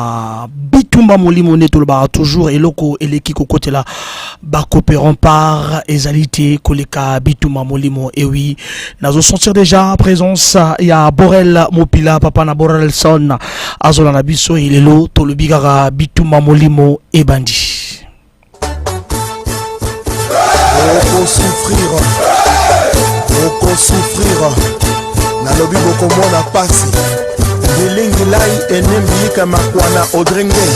Bitumba molimo nde tolobaka toujours, eloko eleki kokotela bacoopérant par ezali te koleka bitumba molimo. Et oui, nazosentir déjà présence ya Borel Mopila, papa na Borelson, azolanda biso. Elelo tolobi kaka bitumba molimo ebandi. Okosouffrir, okosouffrir, nalobi bokomona pasi. Bilingi lai enembilika makwana odrenge,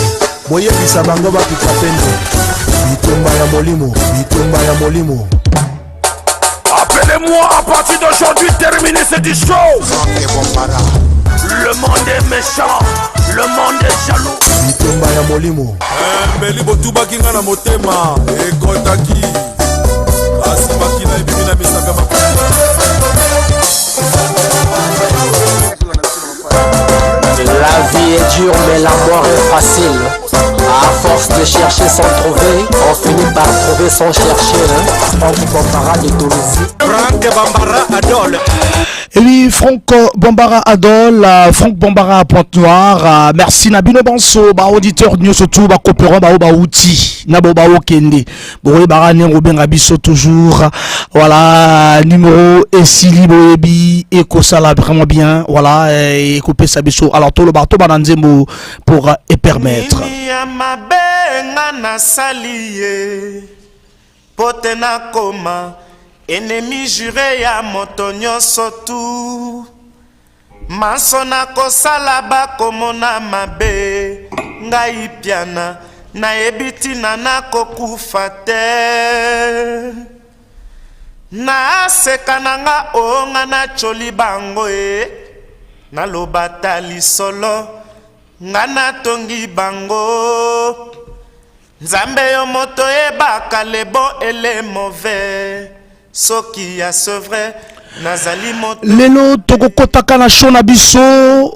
boyebisa bango bapika pene. Bitumba ya molimo, bitumba ya molimo. Appelez-moi à partir d'aujourd'hui, terminez cette chose. Le monde est méchant, le monde est jaloux. Bitumba ya molimo. Mbeli botubaki nga na motema ekɔtaki, kasi makila ebimi na misaka. La vie est dure, mais la mort est facile. À force de chercher sans trouver, on finit par trouver sans chercher. Hein? Franck Bambara de Toulouse. Franck Bambara Adol. Et oui, Franck Bambara Adol, Franck Bambara à Pointe-Noire, merci na bino banso, ba auditeur nyonso tout, ba coopérant, ba ba outi, na bo ba okende. Bo ba ne robenga biso toujours. Voilà, numéro esili boyebi et kosala vraiment bien. Voilà, et kopesa biso. Alors to le bateau ba nzembo pour et permettre. Nini ya mabe nga nasali ye po te nakoma ennemi juré ya moto nyonso tu? Manso nakosala bakomona mabe. Ngai piana nayebi ntina nakokufa te. Naseka na nga o nga nacoli bango e naloba ta lisolo nga natongi bango. Nzambe yo moto oyebaka le bon et le mauvais, soki ya c'est vrai nazali moto. Lelo tokokɔtaka na show na biso.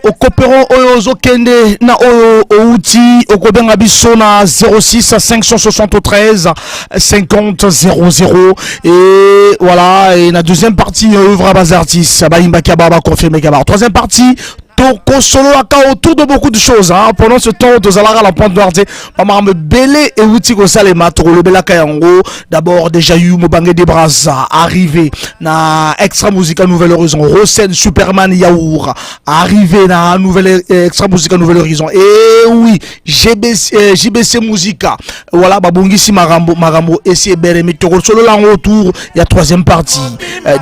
Okopero oyo ozokende na oyo outi, okobenga biso na 06 573 50 00. Et voilà, et na deuxième partie œuvre bas artistes bayimbaki aba baconfirme kaba. Troisième partie, tokosololaka autour de beaucoup de choses, hein. Pendant ce temps tozalaka la Pointe Noire te, bamakambo ebele euti kosalema, tokolobelaka yango. D'abord déjà eu Mobange de Braza arrivé na Extra Musica Nouvelle Horizon, Rosen Superman Yaour arrivé na Nouvelle Extra Musica Nouvelle Horizon. Et oui, GBC, JBC Musica, voilà, babongisi makambo, makambo esi eberemi, tokosolola yango autour ya troisième partie.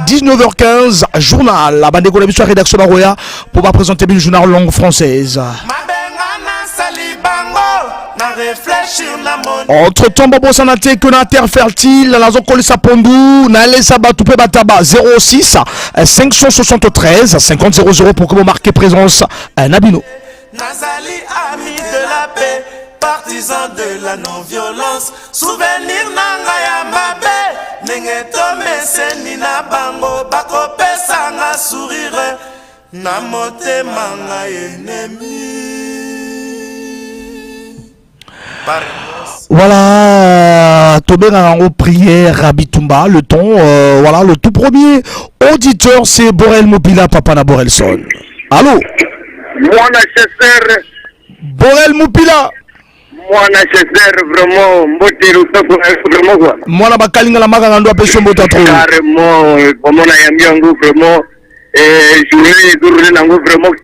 19h15, journal. Bandeko na biso ya rédaction bakoya pour baprésenter bino journal langue française. Mabenga nasali bango na réfléchir na moni. Entre temps, babosana te ke na terre fertile nazokolisa pondu, nalesa bato mpe bataba. 06 573 50 00 pour que bomarke présence na bino. Nazali ami de la paix, partisan de la non-violence. Souvenir na ngai ya mabe ndenge tomeseni na bango, bakopesanga sourire na motema ngai ennemi. Voilà, tobengaka yango prière à bitumba le ton. Voilà, le tout premier auditeur, c'est Borel Mopila, papa na Borelson. Allô? Mwana chasseur. Borel Mopila. Mwana chasseur, vraiment mbote, losako vraiment quoi. Mwana bakalinga na makanga ndo apesi yo mbote trop. Carrément, vraiment nayambi yango vraiment, journée ezoroule nango vraiment.